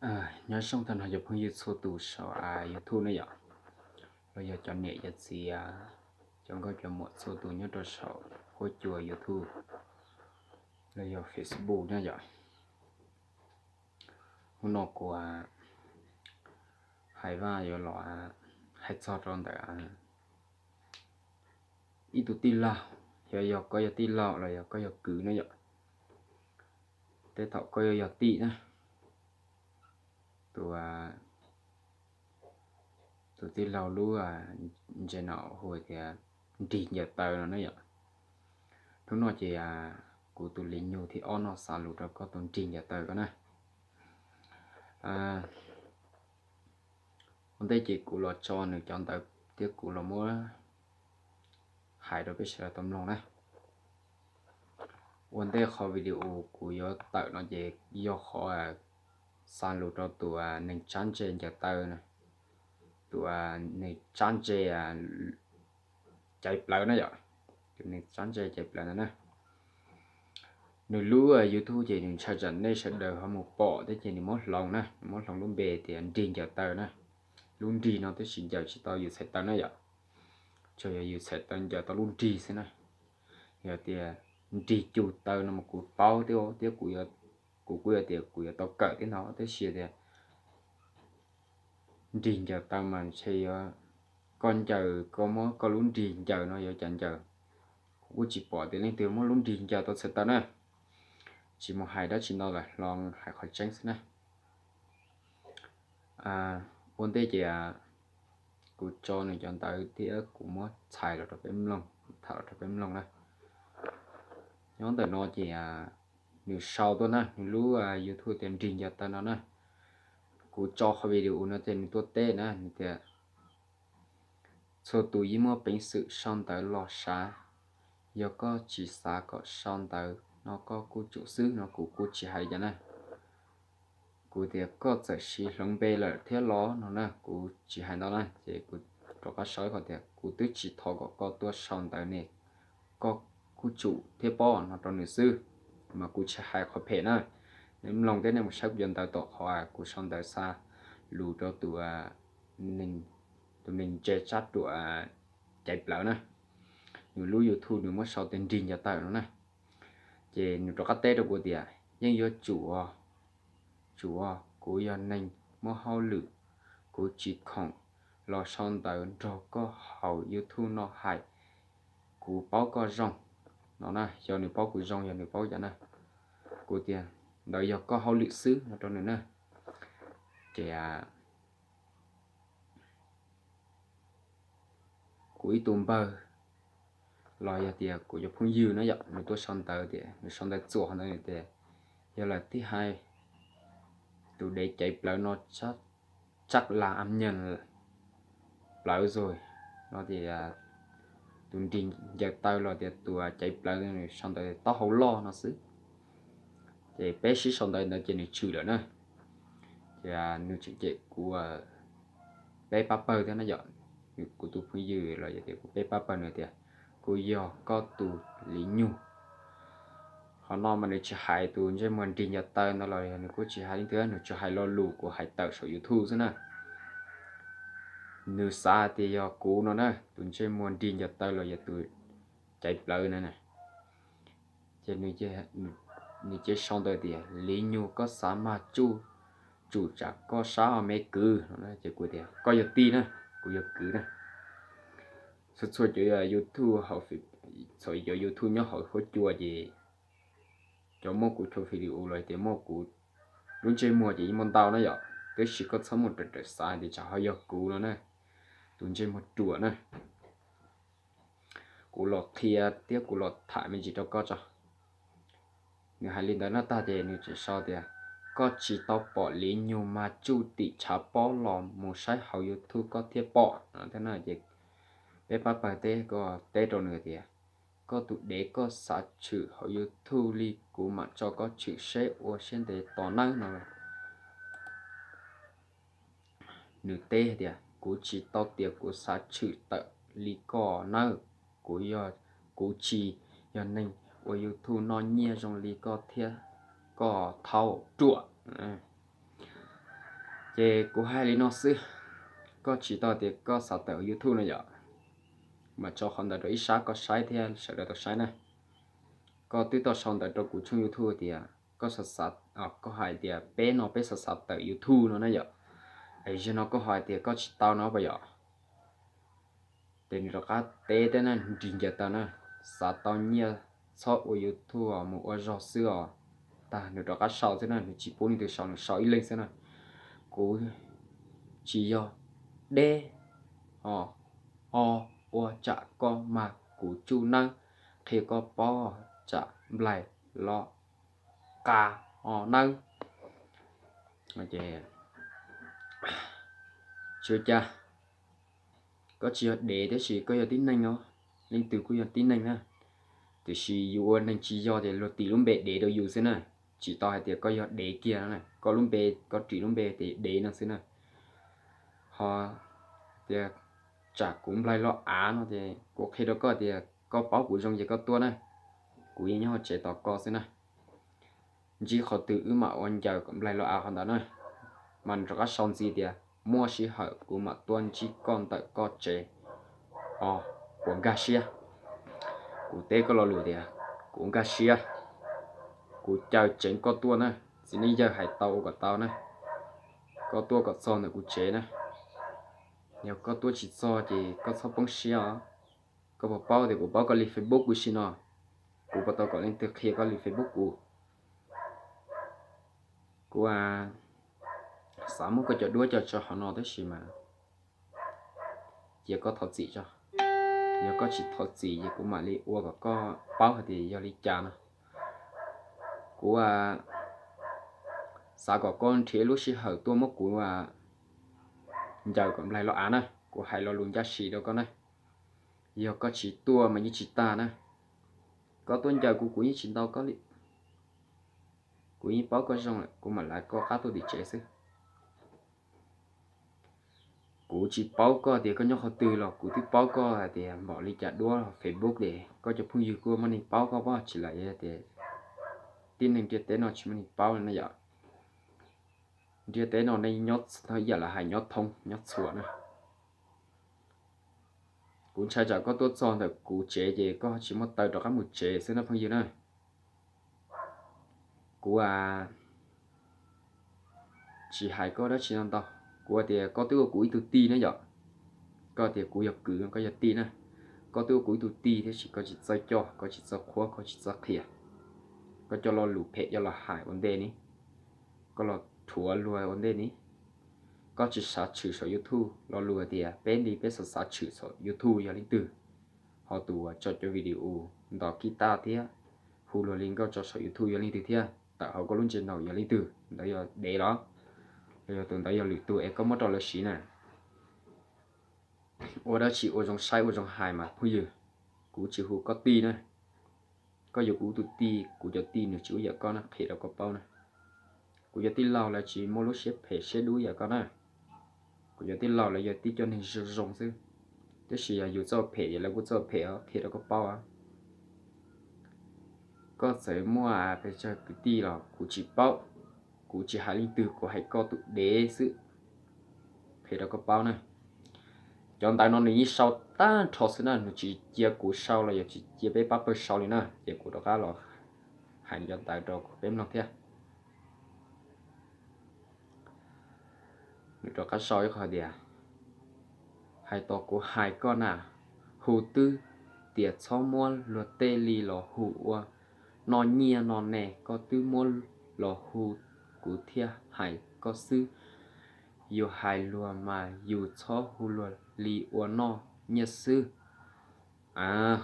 Nyob zoo tag nrho cov phooj ywg txhua tus saum YouTube na yom, los yog cov niam cov txiv, cov nkauj cov muam txhua tus nyob rau saum huab cua YouTube los yog Facebook na yom. Hnub no kuv hais vaj yuav los hais txog rau ntawm ib tug tij laug, xyov yog koj yog tij laug los yog koj yog kwv na yom. Tej thaum koj yuav yog tij na, tus, tus tij laug lub ntsej no hu tias nrig ncaws taw no na yom. Hnub no ces kuv tus li nyug thib ob no xa lus rau koj tus nrig ncaws taw ko na. Ua ntej ces kuv los tso nws cov ntawv thiab kuv los muab hais rau peb sawv daws tau mloog na. Ua ntej qhov video kuv yuav tawm no ces yog qhov xa lus rau tus neeg tsab ntse ncaws taw, tus neeg tsab ntse caiv plawv na yom, tus neeg tsab ntse caiv plawv ntawd na. Nws lub YouTube ces nws ntshai tsam nej sawv daws ho mus pom thiab ces nws muab hloov na, nws muab hloov lub npe tias nrig ncaws taw na. Lub nrig no tab sis ncaws tsis tau yus txhais taw na yom, tsuas yog yus txhais taw ncaws tau lub nrig xwb na. Yog tias nrig cug taw no mas kuv paub thiab, kuv kuj yog tias kuv yuav tau kawm thiab no, tab sis tias nrig ncaws taw mas ntshe yuav, koj ncaws koj muab koj lub nrig ncaws no yuav cas ncaws. Kuv kuj tsis pom tias leej twg muab lub nrig ncaws tau txhais taw na. Tsis mus hais dab tsi ntau lawm, hloov hais qhov tseeb xwb na. Ua ntej ces kuv tso nws cov ntawv thiab kuv muab txhais los rau peb mloog, tham los rau peb mloog na. Nyob ntawm no ces nws sau tuaj na, nws lub YouTube tias nrig ncaws taw no na. Kuv tso qhov video no ces nws tuaj teb na, nws tias txhua tus yeej muaj peev xwm sau ntawv los sav. Yog koj tsis xav kom sau ntawv no koj kuj tsum xwb no, kuv kuj tsis hais li cas na. Kuv tias koj txawm siv hloov npe lawm thiab los no na, kuv tsis hais ntau na, ces kuv rov qab sau ib qho tias kuv twb tsis thov kom koj tuaj sau ntawv ne, koj kuj tsum thiab pob no rau nws xwb, mas kuv tsis hais qhov phem na. Nej mloog thiab nej mus saib kuv cov ntawv tom qhov kuv sau ntawv xa lus rau tus neeg ntse tsab ruam caiv plawv na. Nws lub YouTube nws muab sau tias nrig ncaws taw no na. Ces nws rov qab teb rau kuv tias yeej yuav tsum, tsum, kuv yog neeg muaj hauj lwm, kuv tsis khoom los sau ntawv nrog koj hauv YouTube no hais, kuv paub koj zoo no na, xyov nws paub kuv zoo yog nws paub cas na. Kuv tias ntawd yog koj hauj lwm xwb no rau nws na. Ces kuv ib tug npawg los yog tias kuv cov phooj ywg na yom, nws tuaj sau ntawv tias, nws sau ntawv txuas qhov ntawd nws tias yog lawm tib hais tus dev caiv plawv no tsab las am nyas plawv zog no tias tus nrig ncaws taw los tias tus caiv plawv nws sau ntawv taub hau loj no xwb. Ces peb sib sau ntawv ntawd ces nws tshwm lawm na. Ces nws tseem cem kuv peb pab pawg thiab na yom. Kuv tus phooj ywg los yog tias kuv peb pab pawg nws tias kuv yog koj tus li nyug. Qhov no mas nws tsis hais tus ntsej muag nrig ncaws taw ntawd los yog nws kuj tsis hais leej twg, nws tsuas hais lo lus kuv hais tawm saum YouTube xwb na. Nws xav tias yog kuv no na, tus ntsej muag nrig ncaws taw los yog tus caiv plawv na. Ces nws cia li sau ntawd tias li nyug koj xav mag tsuj, tsum tsam koj sab me kwv no. Ces kuv tias koj yog tij na, kuv yog kwv na. Txhua txhua cov YouTube, txhua cov YouTube nyob hauv huab cua ces cov muaj kuv tso video los tias muaj kuv lub ntsej muag ces yeej muaj ntau na yom, tab sis koj txhob muaj raws raws xav tias tsam ho yog kuv no na, tus ntsej muag ruam na. Kuv los qhia thiab kuv los tham me ntsis rau koj tso. Nws hais li ntawd no tag ces nws tseem sau tias koj tsis tau pom li nyug mag tsuj tim tshav pob los mus saib hauv YouTube koj thiaj pom no. Ces peb pab pawg teb, koj teb rau nws tias koj tus dev koj xav tshwm hauv YouTube li kuv mam tso koj tshwm seb ua siab ntev tos nawb no. Nws teb tias kuv tsis tau tias kuv xav tshwm tawm li koj nawb, kuv yog, kuv tsis yog neeg ua YouTube noj nyiaj zoo li koj thiab, koj thaub ruam. Ces kuv hais li no xwb, koj tsis tau tias koj xav tawm YouTube no yom, mas tso qhov ntawd rau ib sab koj saib thiab sawv daws tau saib na. Koj twb tau sau ntawv rau kuv tshooj YouTube tias koj xav xav, koj hais tias peb no peb xav xav tawm YouTube no na yom. Es zaum no koj hais tias koj tsis tau no puas yom? Ces nws rov qab teb thiab na, nrig ncaws taw na, xav tau nyiaj txhob ua YouTube os, mus ua zog xwb os. Tag nws rov qab sau xwb na, nws tsis pub leej twg sau, nws sau ib leeg xwb na. Kuv tsis yog deb os, o, ua tsam koj mag kuv tsuj nawb, qhia koj paub tsam nplaig los qa o nawb. Tsis ua cas, koj tsis yog dev tab sis koj yog tib neeg os, leej twg kuj yog tib neeg na. Tiam sis yus ua neeg tsis yog ces luag tis lub npe dev rau yus xwb na, tsis tau hais tias koj yog dev kiag no na. Koj lub npe, koj ris lub npe tias dev no xwb na. Ho tias tsam kuv nplaig los av no ces kuv qhia rau koj tias koj paub kuv zoo ces koj tuaj na, kuv yeej nyob hauv tsev tos koj xwb na. Ntsib qhov twg wb mam ua ncaws kom nplaig los av qhov ntawd na. Mas nws rov qab sau ntxiv tias muaj sij hawm kuv mam tuaj ntsib koj ntawm koj tsev os, puas nkag siab? Kuv teb koj lo lus tias kuv nkag siab, kuv caw tseev koj tuaj na, txiv neej yawg hais tau ua kom tau na. Koj tuaj kom txog ntawm kuv tsev na, yog koj tuaj tsis txog ces koj txhob poob siab os. Koj puas paub tias kuv paub koj li Facebook kuv sim no? Kuv puas tau kom leej twg qhia koj li Facebook kuv? Kuv xav muab koj cov duab coj tso hauv no tab sis mas cia koj thov txim tso. Yog koj tsis thov txim ces kuv mam li ua kom koj paub hais tias yog li cas no. Kuv xav kom koj nrhiav lub sij hawm tuaj muab kuv ncaws kom nplaig los av na, kuv hais lo lus ncaj ncees rau koj na. Yog koj tsis tuaj mas yeej tsis tag na. Koj tuaj ncaws kuv, kuv yeej tsis ntaus koj li. Kuv yeej paub koj zoo lawm, kuv mam lav koj qab tuaj tim tsev xwb. Kuv tsis paub koj tias koj nyob qhov twg los kuv twb paub koj hais tias npaum li cas duab Facebook es koj cov phooj ywg kuj muaj neeg paub koj, tsis lam tias tib neeg ntiaj teb no tsis muaj neeg paub li na yom. Ntiaj teb no nej nyob, ib yam li hais nyob thoob nyob txhua na. Kuv ntshai tsam koj tuaj txog ntawm kuv tsev ces koj tsis muaj taw rov qab mus tsev xwb na phooj ywg na. Kuv tsis hais koj dab tsi no ntau. Kuv tias koj twb ua kuv ib tug tij na yom. Koj tias kuv yog kwv, koj yog tij na. Koj twb ua kuv ib tug tij tiam sis koj tsis txawj coj, koj tsis txawj qhuab, koj tsis txawj qhia. Koj coj lo lus phem coj los hais ua ntej ni. Koj los rhuav luag ua ntej ni. Koj tsis xav tshwm saum YouTube, lo lus hais tias peb li peb xav xav tshwm saum YouTube yog leej twg? Ho tus uas tso cov video ntaus kib taj thiab hu luag li nkauj tso saum YouTube yog leej twg thiab? Tawm hauv koj lub ntsej muag yog leej twg? Ntawd yog dev los? Los yog tus ntawd yog lwm tus es koj muab rau lawv siv na? Ua dab tsi ua zoo saib ua zoo hais mas phooj ywg. Kuv tsis hu koj tij na. Koj yuav kuv tus tij, kuv cov tij nws tsis ua yam koj na, qhia rau koj paub na. Kuv cov tij laug lawv tsis muaj lub siab phem siab dub yam koj na. Kuv cov tij laug lawv yog tib co neeg zoo zoo xwb. Tab sis yog yus txoj phem ces lawv kuj txoj phem os, qhia rau koj paub. Koj txawm muaj pes tsawg kwv tij los kuv tsis paub. Kuv tsis hais leej twg, kuv hais koj tus dev xwb. Qhia rau koj paub na. Cov ntawv no nws yeej sau tag nrho xwb na, nws tsis cia kuv sau los yog tsis cia peb pab pawg sau li na, ces kuv rov qab los hais cov ntawv rau peb mloog thiab. Nws rov qab sau ib qho tias, hais tos kuv hais koj na, hu twb tias txhob muab luag tej li los hu ua noj nyiaj no ne, koj twb muab los hu kuv thiaj hais koj xwb. Yus hais luag mas yus txhob hu luag li ua noj nyiaj xwb.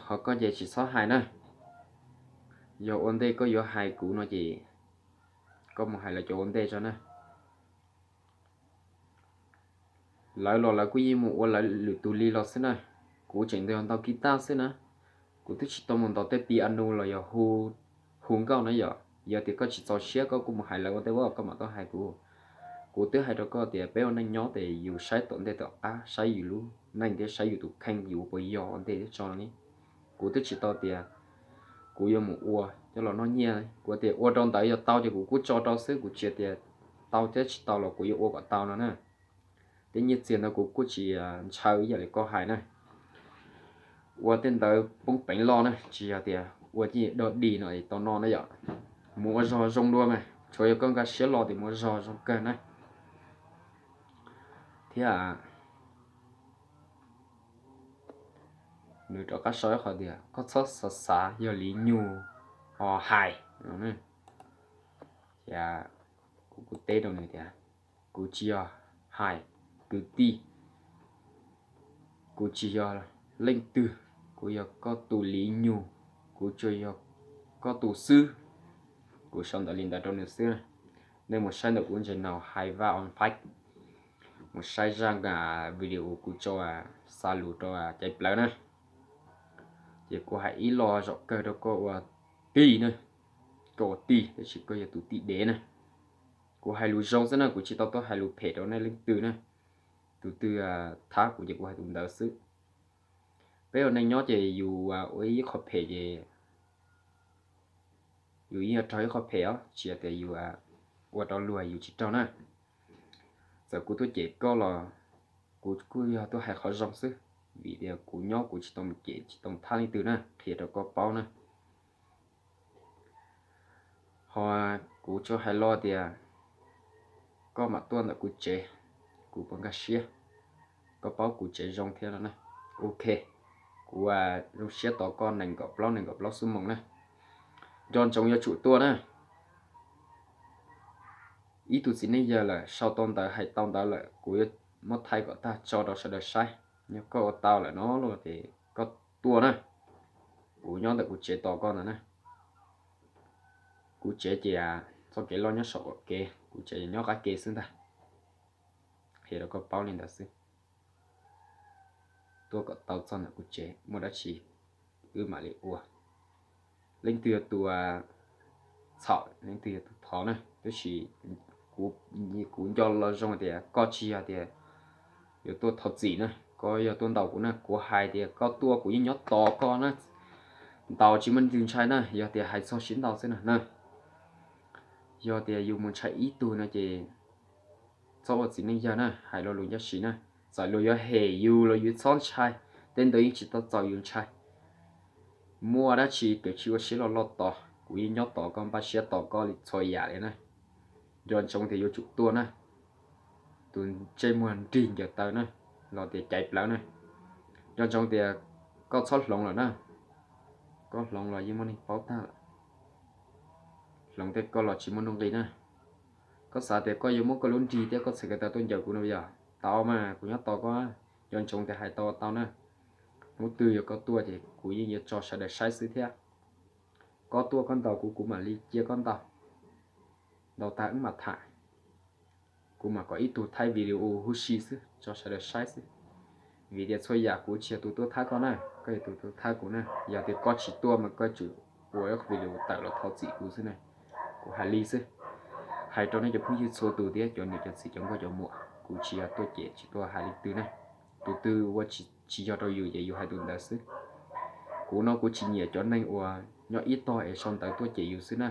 Ho koj ces tsis txhob hais na. Yog ua ntej koj yuav hais kuv no ces koj mus hais lawv cov ua ntej tso na. Lawv los lawv kuj yeej mus ua lawv lwm tus li los xwb na. Kuv tseem ntawd yog ntaus kib taj xwb na. Kuv twb tsis tau mus ntaus tej piano los yog hu nkauj na yom. Yog tias koj tsis txaus siab koj kuj mus hais lawv ua ntej, koj mam tuaj hais kuv. Kuv twb hais rau koj tias peb ua neej nyob ces yus saib tom ntej tom qab, saib yus lub neej thiab saib yus tus kheej yus puas yog ua ntej thiab tso ne. Kuv twb tsis tau tias kuv yuav mus ua coj los noj nyiaj, kuv tias ua rau ntawd yog tau ces kuv kuj tso rau xwb, kuv tsis tias tau thiab tsis tau los kuv yuav ua kom tau no na. Tej nyiaj txiag ntawd kuv kuj tsis ntshaw ib yam li koj hais na. Ua tej ntawd poob peev loj na, tsis yog tias ua cij dog dig no tau no na yom. Mus ua zog zoo dua mas, tsuas yog koj nkag siab los tias mus ua zog zoo kawg na. Thiab nws rov qab sau ib qho tias koj txhob xav xav yog Lis Nyug ho hais. Ces kuv kuj teb rau nws tias kuv tsis yog hais kwv tij, kuv tsis yog leej twg, kuv yog koj tus Lis Nyug, kuv tsuas yog koj tus xwb. Kuv sau ntawv li ntawd rau nws xwb. Nej mus saib ntawm kuv ntsej no hais vaj on fai, mus saib zaj video kuv tso xa lus rau caiv plawv na. Ces kuv hais ib lo zaum kawg rau koj ua tij na, koj ua tij tab sis koj yog tus tij dev na. Kuv hais lus zoo xwb na, kuv tsis tau tuaj hais lus phem rau nej leej twg na. Tus twg thab kuv ces kuv hais tus ntawd xwb. Peb ua neej nyob ces yus ua ib qho phem ces yus yeej yuav raug ib qho phem os, tsis yog tias yus ua rau luag yus tsis raug na. Txawm kuv tuaj cem koj los kuv kuj yog tuaj hais qhov zoo xwb, vim tias kuv nyob kuv tsis tau mus cem tsis tau thab leej twg na, qhia rau koj paub na. Ho kuv tsuas hais lo tias koj mam tuaj ntawm kuv tsev, kuv puas nkag siab? Koj paub kuv tsev zoo thiab no na. Ok, kuv zoo siab tos koj nees nkaum plaub nees nkaum plaub xuab moos na. Nco ntsoov yuav tsum tuaj na. Ib tug txiv neej yawg lawm, sau tau ntawv hais tau ntawv lawm, kuv yuav muab thaij kom tag tso rau sawv daws saib. Yog koj ua tau lawm no los ces koj tuaj na. Kuv nyob ntawm kuv tsev tos koj ntawd na. Kuv tsev ces txoj kev loj nyob saum kev, kuv tsev nyob qab kev xwb ntag. Qhia rau koj paub li ntawd xwb. Tuaj kom tau txog ntawm kuv tsev, muaj dab tsi wb mam li ua. Leej twg yog tus txhaum, leej twg yog tus thov na, tab sis kuv nco los zoo tias koj tsis yog tias yuav tuaj thov txim na, koj yog tuaj ntaus kuv na. Kuv hais tias koj tuaj kuv yeej nyob tos koj na. Ntaus tsis muaj leej twg ntshai na, yog tias hais txog sib ntaus xwb na na. Yog tias yus mus ntshai ib tug no ces txhob ua txiv neej yawg na, hais lo lus ncaj siv na. Txawm luag yuav hem yus los yus txhob ntshai, tej ntawd yeej tsis tau txaus yus ntshai. Muaj dab tsi kav tsij ua siab loj loj tos, kuv yeej nyob tos koj, npaj siab tos koj li txhua yam li na. Nco ntsoov tias yuav tsum tuaj na, tus ntsej muag nrig ncaws taw na, los tias caiv plawv na. Nco ntsoov tias koj txhob hloov lawm na, koj hloov los yeej muaj neeg paub tag lawm. Hloov tej koj los tsis muaj nuj nqis na. Koj xav tias koj yuav muab koj lub nrig thiab koj txhais ko taw tuaj ncaws kuv no yog? Tau mas, kuv nyob tos koj, nco ntsoov tias hais tau tau na. Hnub twg yog koj tuaj ces kuv yeej yuav tso sawv daws saib xwb thiab. Koj tuaj koj ntaus kuv, kuv mam li cia koj ntaus. Ntaus tag wb mam tham. Kuv mam kom ib tug thaij video huv si xwb tso sawv daws saib xwb. Vim tias txhua yam kuv tsis yog tus tuaj thab koj na, koj yog tus tuaj thab kuv na. Yog tias koj tsis tuaj mas koj yuav tsum ua video tawm los thov txim kuv xwb na. Kuv hais li xwb. Hais rau nej cov phooj ywg txhua tus thiab cov niam cov txiv cov nkauj cov muam, kuv tsis yog tuaj cem tsis tuaj hais leej twg na. Tus twg ua tsis yog rau yus ces yus hais tus ntawd xwb. Kuv no kuv tsis nyiam cov neeg uas nyob ib tog es sau ntawv tuaj cem yus xwb na.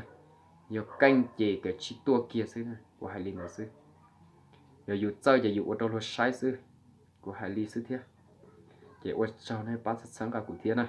Yog keej ces kav tsij tuaj kiag xwb na, kuv hais li ntawd xwb. Yog yus txawj ces yus ua rau luag saib xwb, kuv hais li xwb thiab. Ces ua tsaug nej pab txhawb nqa kuv thiab na.